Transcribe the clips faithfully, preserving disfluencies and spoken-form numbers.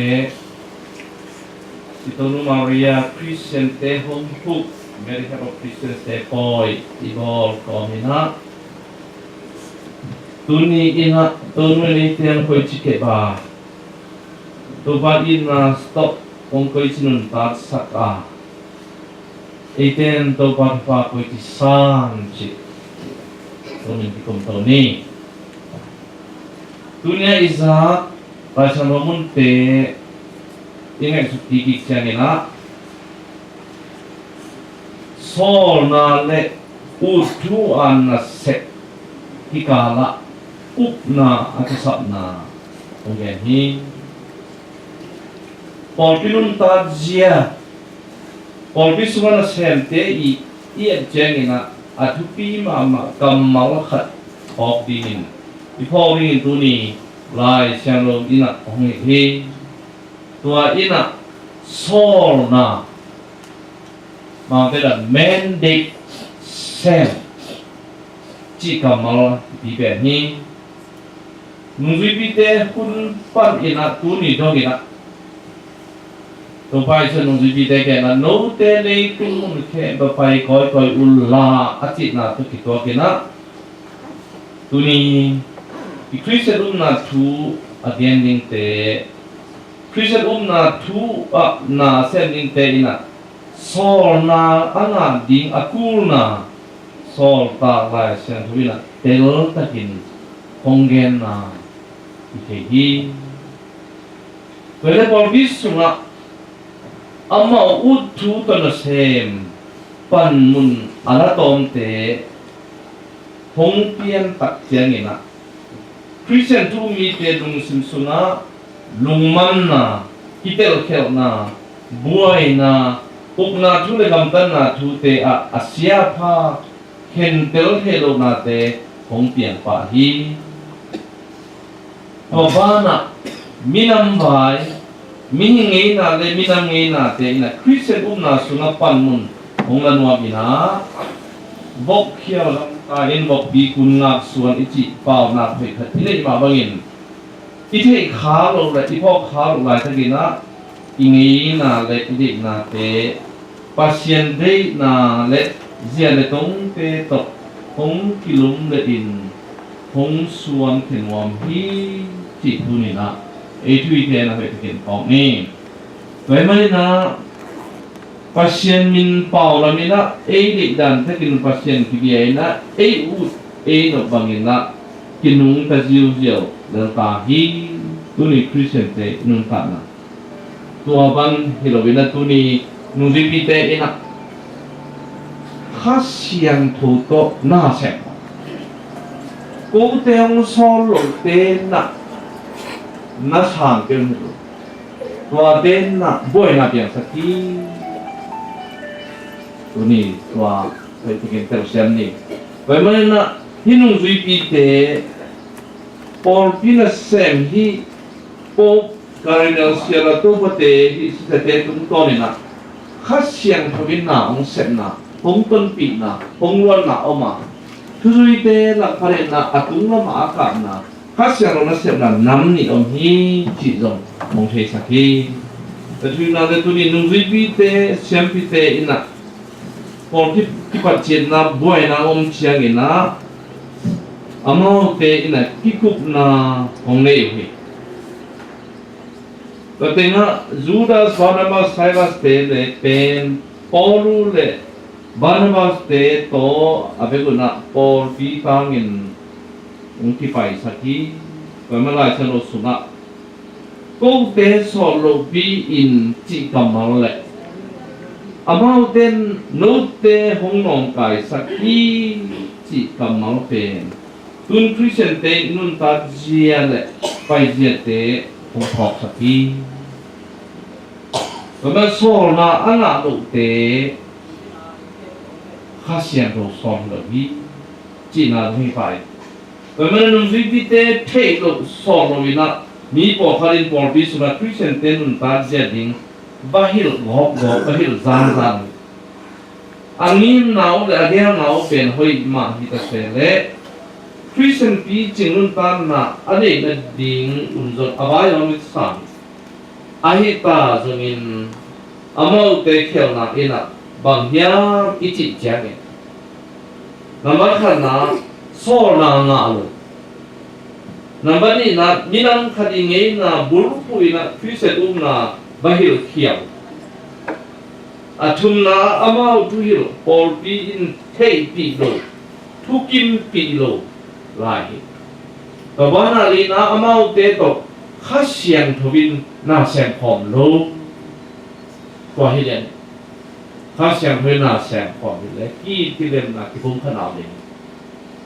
I Tonu Maria Christian te hong huk, Mary Help of Christians te pawi i bawl kawm in ah, tuni in ah Tonu in eite hong koici kep a, Topa itna stop hong koici nuntaksak a, eite in Topa thupha koici sam cih Tonu in kikum to ni. Tuni a i zak Laisiangtho munte i ngaihsut kik ciangin ah, sawlna le ut thu a nasep kikal ah upna a kisapna hong gen hi. Pawlpi nuntak zia, pawlpi sungah nasemte i i et ciangin ah, a thupi mahmah kammal khat phawk dingin i phawk dingin tuni Laisiangtho in ah hong hilh hi. Tua in ah sawlna, Mangte in ah mandate, sem cih kammal i pen hi. Nungzuipite hun pan in ah tuni dong in ah, Topa Jesu in nungzuipite kiangah, note leitung mun khempeuh ah pai kawikawi un la, a cihna tawh kituak in ah, tuni i Khristian upna thu a gen dingte, Khristian upna thu ah na a sem dingte in ah, sawlna a ngah ding a kulna, Sawltak Laisiangtho in ah teltakin hong genna i thei hi. Tua hi leh pawlpi sungah amau ut thu tawh nasem panmun a la tawmte hong piantak ciangin ah, Khristian thu-um mite lungsim sungah lungmanna, kitelkhelhna, buaina, ukna thu le gamtatna thute ah a siapha khentel thei lohnate hong piang pah hi. Tua banah minam vai, mihing ngeina le minam ngeinate in ah Khristian upna sungah panmun hong la nuam in ah, vok khial lamkai in vokpi kun ngaksuan i cih paunak hoih khat i neih mah bangin, i theih kha loh le i phawk kha loh laitakin ah, i ngeina le i deihnate Pasian deihna le zia le tongte tawh hong kilumlet in hong suankhia nuam hi, cih tuni in ah ei thu i theihna hoih takin phawk ni. Tua ahih manin ah Pasian min pau lam in ah ei deih dan takin Pasian kibia in ah ei ut ei nop bangin ah kinungta ziauziau lel ta hi. Tuni Khristiante i nuntakna tua bang hi lo in ah tuni nungzuipite in ah Kha Siangtho tawh na sem, kote hong sawl lote na, na sang kei hi lo. Tuate na buaina piangsak hi. Tuni tua hoih takin telsiam ni. Tua ahih manin ah hih nungzuipite pawlpi nasem hi, Pope, Cardinal, sia le topate, hih siate tungtawn in ah Kha Siangtho in na hong sepna, hong tonpihna, hong luanna om a, thuzuite lak panin ah a tung lamah a kapna, Kha Siangtho nasepna nam nih om hi cih zong hong theisak hi. Tua ahih manin ah tuni nungzuipite, siampite in ah pawlpi kipatcitna buaina om ciangin ah amaute in ah kikupna hong nei uh hi. Tua tengah Judas, Barnabas, Silas te le pen Paulu le Barnabas te tawh a bek un ah pawlpi tangin hong kipaisak hi. Tua ahih manin Lai Siangtho sungah kote sawt lohpi in cih kammal le amaute in note hong nawngkaisak hi cih kammal pen tun Khristiante nuntak zia le paiziate hong phawksak hi. Tua ahih manin sawlna a ngah lohte Kha Siangtho sawl lo hi cihna hong hi pah hi. Tua ahih manin nungzuipite theih loh sawl lo in ah mi pawlkhat in pawlpi sungah Khristiante nuntak zia ding va hilh gawpgawp, va hilh zanzan, a ngimna uh le a gelna uh pen hoih mah hi ta se leh, Khristian picing nuntakna a neih nading un zong a vai a om hi sam. Ahi ta zongin amaute khialhna in ah bang hiam i cih ciangin, nambat khatna, sawlna ngah lo. Nambat nihna, minam khat i ngeina bulphuh in ah Khristian upna va hilhkhial. A thumna, amau thuhilh pawlpi in theihpih lo, thukimpih lo lai hi. Tua banah lina, amaute tawh Kha Siangtho in na sem khawm lo. Tua hi lian, Kha Siangtho in na sem khawm hi leh kitilemna, kipumkhatna om ding.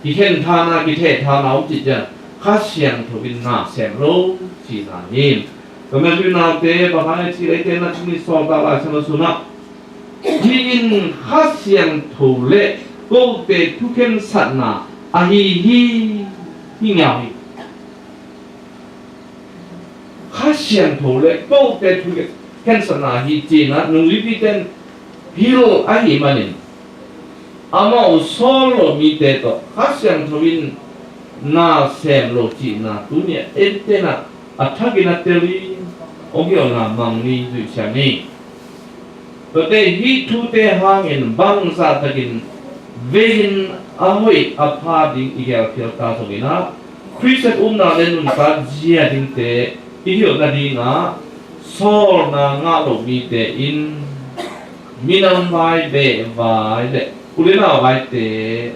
Kikhen thana, kitheh thana om cih ciang Kha Siangtho in na sem lo cihna hi. Ka Matthew naute, pa khan a thil eite na tuni sawltak Lai Siangtho sunah, hih in Kha Siangtho le kote thukhensatna ahi hi, hi ngiau hi. Kha Siangtho le kote thukhensatna hi cihna nungzuipite in hilh ahih manin, amau sawl lo mite tawh Kha Siangtho in na sem lo cihna tuni-ah eite in ah a thakin a tel in hong hilhna mang ni, zuih siam ni. Tuate hih thute hangin bangzah takin vei-in a hoih a pha ding i gelkhial ta zongin ah, Khristian upna le nuntak zia dingte i hilh nadingah sawlna ngah lo mite in minam vai, beh vai le u le nau vaite,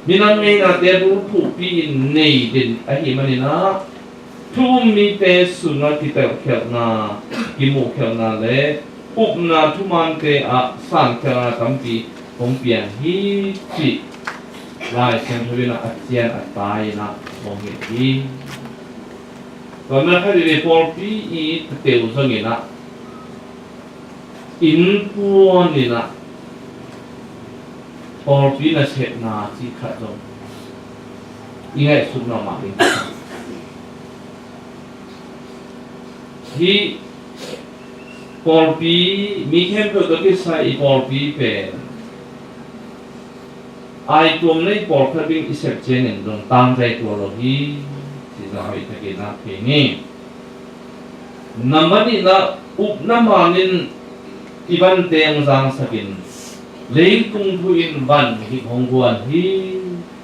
minam ngeinate bulphuhpi-in nei den ahih manin ah, thu um mite sungah kitelkhialhna, kimuhkhialhna le upna thumante ah sankhialhna tampi hong piang hi, cih Lai Siangtho in ah a cian a tai in ah hong hilh hi. Tua na khat i pawlpi i tateu zongin ah, innkuan in ah pawlpi nasepna cih khat zong i ngaihsutna mah ding. Hih pawlpi, mi khempeuh tawh kisai i pawlpi pen, aituam nei pawlkhat ding i sep ciangin zong tangzai tua lo hi, cih zong hoih takin a thei ni. Nambat nihna, upna manin i vante hong zangsakin, leitung thu in van hip hong guan hi,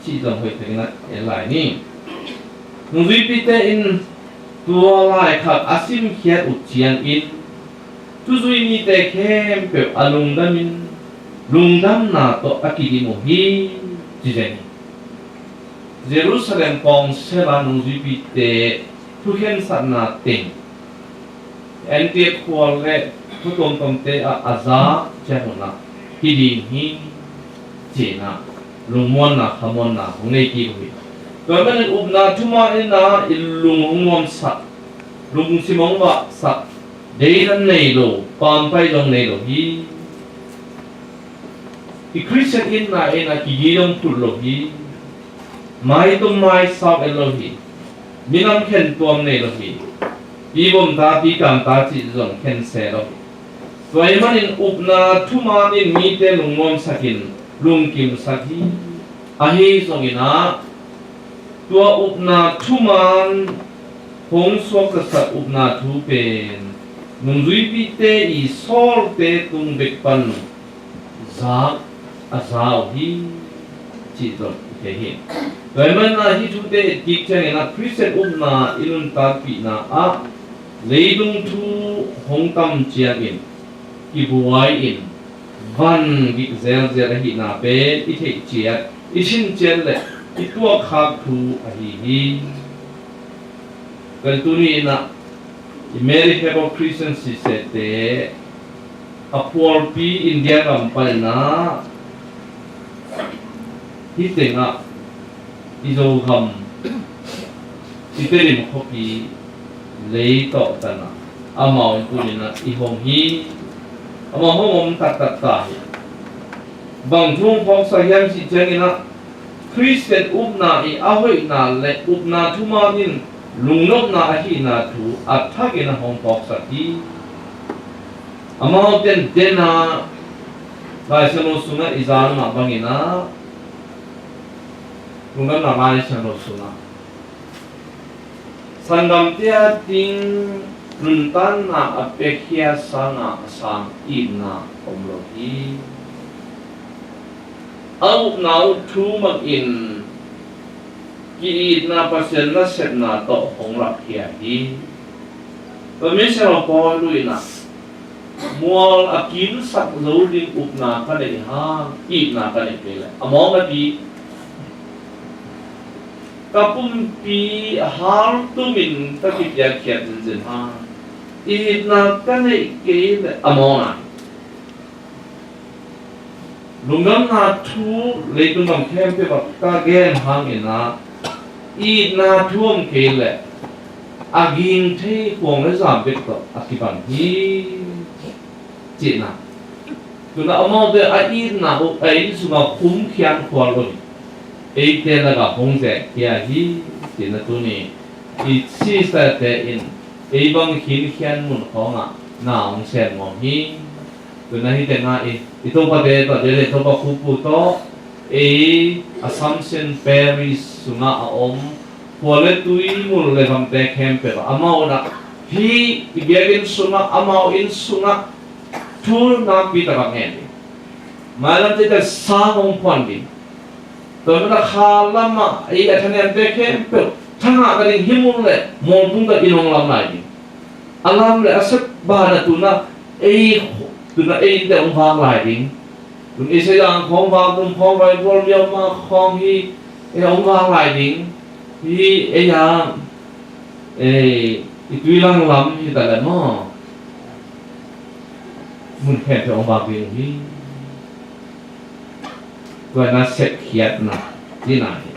cih zong hoih takin a en lai ni. Nungzuipite in tua laikhak a simkhiat uh ciangin, thuzui mite khempeuh a lungdamin, lungdamna tawh a kidim uh hi, ci zen hi. Jerusalem kawngsela nungzuipite thukhensatna teng, Antiok khua le khua tuamtuamte ah a za ciang un ah, hih ding hi, ci-in ah lungmuanna, khamuanna hong nei kik uh hi. Tua manin upna thuman in ah i lung hong nuamsak, lungsim hong vahsak, deidan nei lo, pampai zong nei lo hi. I Khristian itna in ah kigii zong phulh lo hi. Maitum maisau en lo hi. Minam khentuam nei lo hi. Pi bomta, pi kamta cih zong khense lo hi. Tua ahih manin upna thuman in mite lungnuamsakin lungkimsak hi. Ahi zongin ah, tua upna thuman hong suaktasak upna thu pen nungzuipite i sawlte tung bek pan zak a za uh hi, cih zong i thei hi. Tua ahih manin ah hih thute etkik ciangin ah Khristian upna i nuntakpihna ah leidung thu hong tam ciangin kibuai-in van gik zelzel ahihna pen i theih ciat, i sin ciat le i tuakkhak thu ahi hi. Tua tuni in ah i Mary Help of Christians sisete a phualpi India gam panin ah, hih tengah i Zogam, i Tedim khuapi lei tawh tan ah amau in tuni in ah i hong hi. Amau hong om taktak ta hi. Bang thu hong phawksak hiam cih ciangin ah, Khristian upna i a hoihna le upna thuman in lungnopna ahihna thu a thakin a hong phawksak hi. Amaute in den a, Lai Siangtho sungah i zang mah bangin ah, lungdamna Lai Siangtho sungah sanggamte a ding nuntakna a piakhia sanga a sang itna om lo hi. A upna uh thu mangin ki-itna Pasian nasepna tawh hong lakkhia hi. Tua mi siangtho Paul in ah mual a kimsak zo ding upna ka neih hang itna ka neih kei leh a mawng a ti. Ka pumpi a haltumin ka kipiakkhiat zenzen hang itna ka neih kei leh a mawng a. Lungdamna thu leitung gam khempeuh ah ka gen hangin ah itna thu om kei leh a ging thei kuang le zam bek tawh a kibang hi. Cihna. Tuna amaute a itna uh a inn sungah khum khian khual lo hi. Eite lakah hong zek khia hi. Cihna tuni i sisterte in ei bang khinkhian mun khawngah na hong sem ngawm hi. Tuna hite nga i i topate tawh dele topa khupu tawh ei Assumption Parish sungah a om khua le tui mul le gamte khempeuh ah amau na hi i biakinn sungah amau inn sungah thu nakpi takah ngen ding. Mailam tete sang hong phuan ding. Tua mana kha lamah ei a thanemte khempeuh thangah ka ding himul le mawltung ka in hong lam lai ding. A lam le a sep bana tuna ei tuna ei inte hong vak lai ding. Tun ei Sailang khawng vak dum khawng vai bual miau ma khawng hi ei hong vak lai ding. Hi ei a ei i tuilang lam hi ta le maw. Mun khempeuh hong vak ding hi. Tua na sepkhiatna tina hi.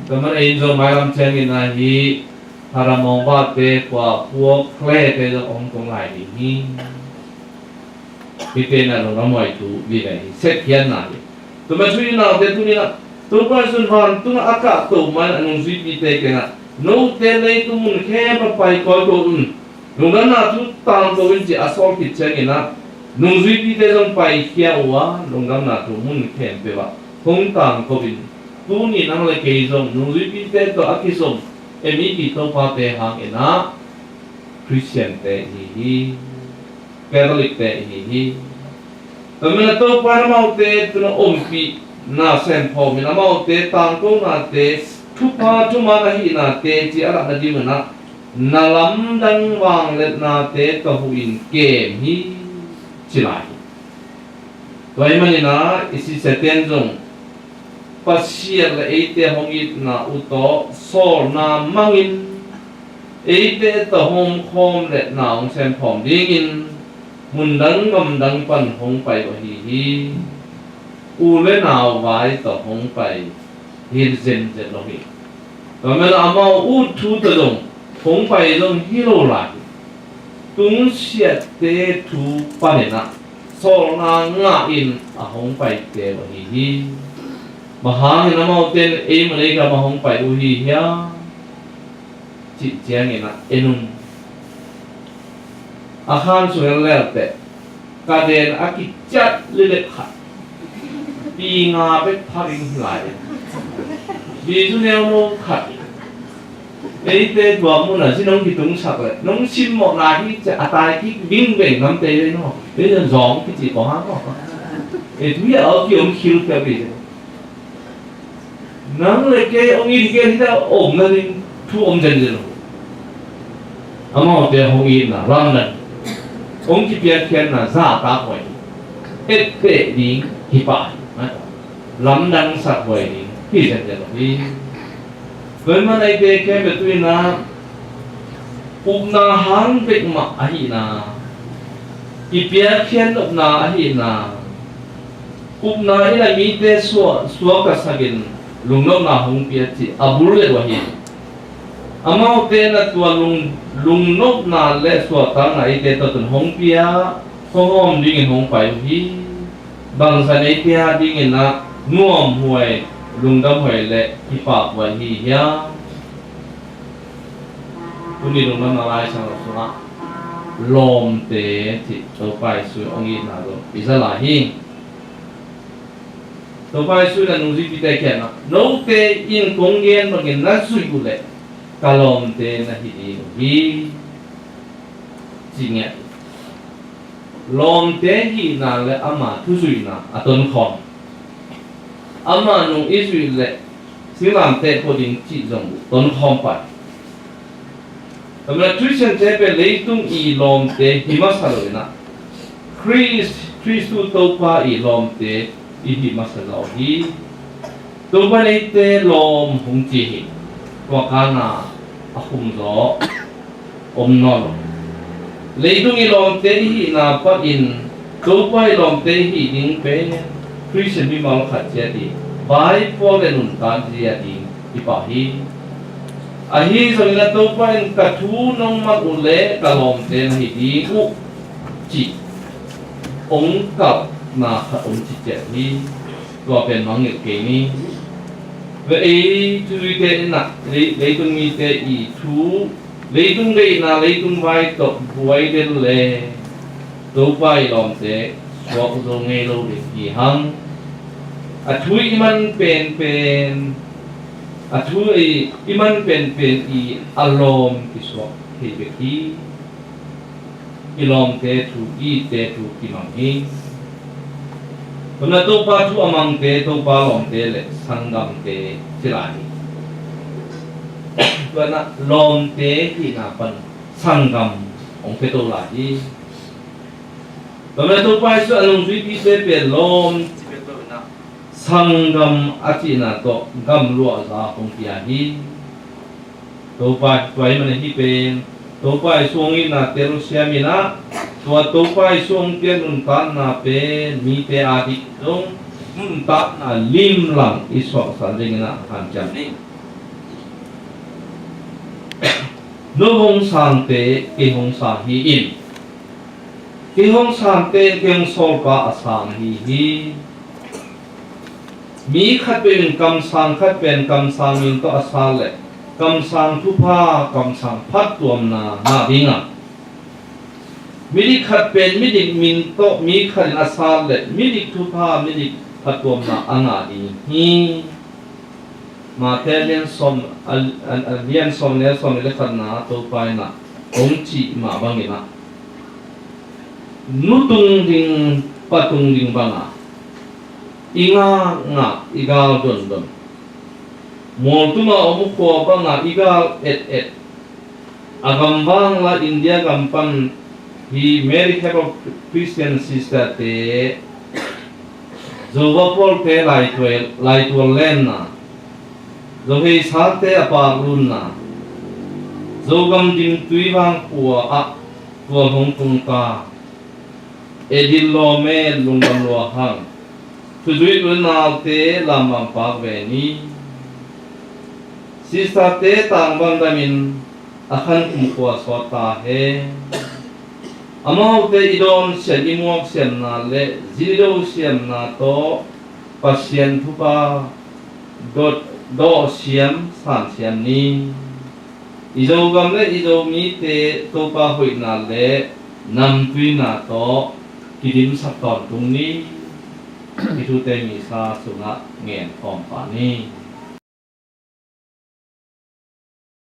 Tua man ei in zong mailam ciangin ahi haram hong vakte kua puak khlete zong hong kong lai ding hi. Hite na lungdam huai tu li le hi sepkhiatna hi. Tua man sui naute tuni na Topa Jesu vantungah a kahto man a nungzuipite kiangah note leitung mun khempeuh pai kawikawi un. Lungdamna thu tangko in ci a sawl khit ciangin ah nungzuipite zong paikhia uh a lungdamna thu mun khempeuh ah hong tangko in tuni nang le kei zong nungzuipite tawh a kizom M E P topate hangin ah Khristiante ihi hi. Catholic-te ihi hi. Tua manin a Topa in amaute tuna ompihna sem khawmin amaute tangkonate thupha thuman ahihnate ci a lahna dingin ah na lamdang vangliatnate ka huh in kem hi ci lai hi. Tua ahih manin ah i sisaten zong Pasian le eite hong itna uh tawh sawlna mangin eite tawh hong khawm le na hong sem khawm dingin mundang gamdang pan hong pai uh ahi hi. U le nau vai tawh hong pai hi zenzen lo hi. Tua manin amau ut thu tawh zong hong pai zong hi lo lai hi. Tungsiatte thu panin ah sawlna ngah in a hong paite uh ahi hi. Bang hangin amaute in ei mun ei gam a hong pai uh hi hiam cih ciangin ah en un. A khan sung en lelte ka den a kiciat lilek khat pi nga bek pha ding hi lai. Bi zu neu no khat eite tua mun a zi nong kitungsak le nong simmawh lai hi cia a tai kik vingveng namte ve no. Ei zong zong kici kong hang no. Ei tu ya au ki om khil pia bi. Nang le kei hong it hi kei hi ta om na ding thu om zenzen lo. Amaute hong itna lamdang hong kipiakkhiatna zahtak huai hi. Etteh ding hi pah hi. Lamdang sak huai ding hi zenzen lo hi. Tua ahih man eite khempeuh tu-in ah upna hang bek mah ahihna, kipiakkhiat nopna ahihna, upna in a mite suak, suak a sakin lungnopna hong pia cih a bul le uh ahi. Amaute na tua lung, lungnopna le suahtakna eite tawh tun hong pia, hong hawm dingin hong pai uh hi. Bangzah eite a dingin ah nuamhuai, lungdamhuai le kipahhuai hi hiam? Tuni lungdamna Lai Siangtho sungah lawmte cih Topa Jesu hong itna zong i za lai hi. Topa Jesu in a nungzuipite kiangah note in kong gen bangin na zuih uh leh ka lawmte na hi ding uh hi. ci ngiat. Lawmte hihna le ama thuzuihna a tonkhawm. Ama nung i zuih le singlamteh pua ding cih zong tonkhawm pai. Tua manin Christian-te pen leitung i lawmte hi masa lo inah, Khrist, Khristu Topa i lawmte i hih masa lo hi. Topa in eite lawm hong ci hi. Tua kana a khum zaw om nawn lo. Leitung i lawmte i hihna panin Topa i lawmte i hih ding pen Khristian mimal khat ciat i vaipuak le nuntak zia ding i pah hi. Ahi zongin a Topa in ka thu nong man uh le ka lawmte na hi ding uh cih hong kalhna khat hong ci ciat hi. Tua pen mangngilh kei ni. Ve ei thuzuite inah lei-, leitung mite i thu, leitung deihna, leitung vai tawh buai den le Topa i lawmte suak zo ngei lo ding hi hang. A thu i man penpen, a thu i, i man penpen i a lawm kisuak thei bek hi. I lawmte thu, i itte thu kimang hi. Tua manin Topa thu a mangte, Topa lawmte le sanggamte ci lai hi. Tua manin lawmte hihna pan sanggam hong pia to lai hi. Tua manin Topa Jesu a nungzuipite pen lawm ci bek lo inah sanggam a cihna tawh gamluahza hong pia hi. Topa, tua ahih manin hih pen Topa Jesu hong itna tel siam inah, tua Topa Jesu hong piak nuntakna pen mite a dik zong nuntakna limlang i suaksak ding inah hanciam ni. No hong sangte kei hong sang hi in, kei hong sangte kei hong sawlpa a sang ahi hi. Mi khatpeuh in kamsang khatpeuh in kamsang min tawh a sat le kamsang thupha, kamsang phattuamna ngah ding a, midik khatpeuh in midik min tawh mi khat in a sat le midik thupha, midik phattuamna a ngah ding hi. Matthai lian sawm, a, a, a, lian sawm le sawm le khatna Topa inah hong cih mah bangin ah, nu tung ding, pa tung ding banga i ngakngak, i gal dondon, mualtuma om khua banga i gal etet, a gam vang la India gam pan hi Mary Help of Christian Sister-te, Zo vapawlte laitual, laitual lenna, Zo heisakte a paklunna, Zogam dimtui vangkhua ah tual hong tung ta. Edil lawm e, lungdam lua hang. Thuzuih u le naute lamlam pak ve ni. Sister-te tangval damin a khan kumkhua sawt ta hen. Amaute i dawn siam, i muak siamna le zin i do siamna tawh Pasian thupha dawh, dawh siam, san siam ni. I Zogam le i Zomite Topa hoihna le namtuina tawh kidimsak tawntung ni. I thute Missa sungah ngen khawm pah ni.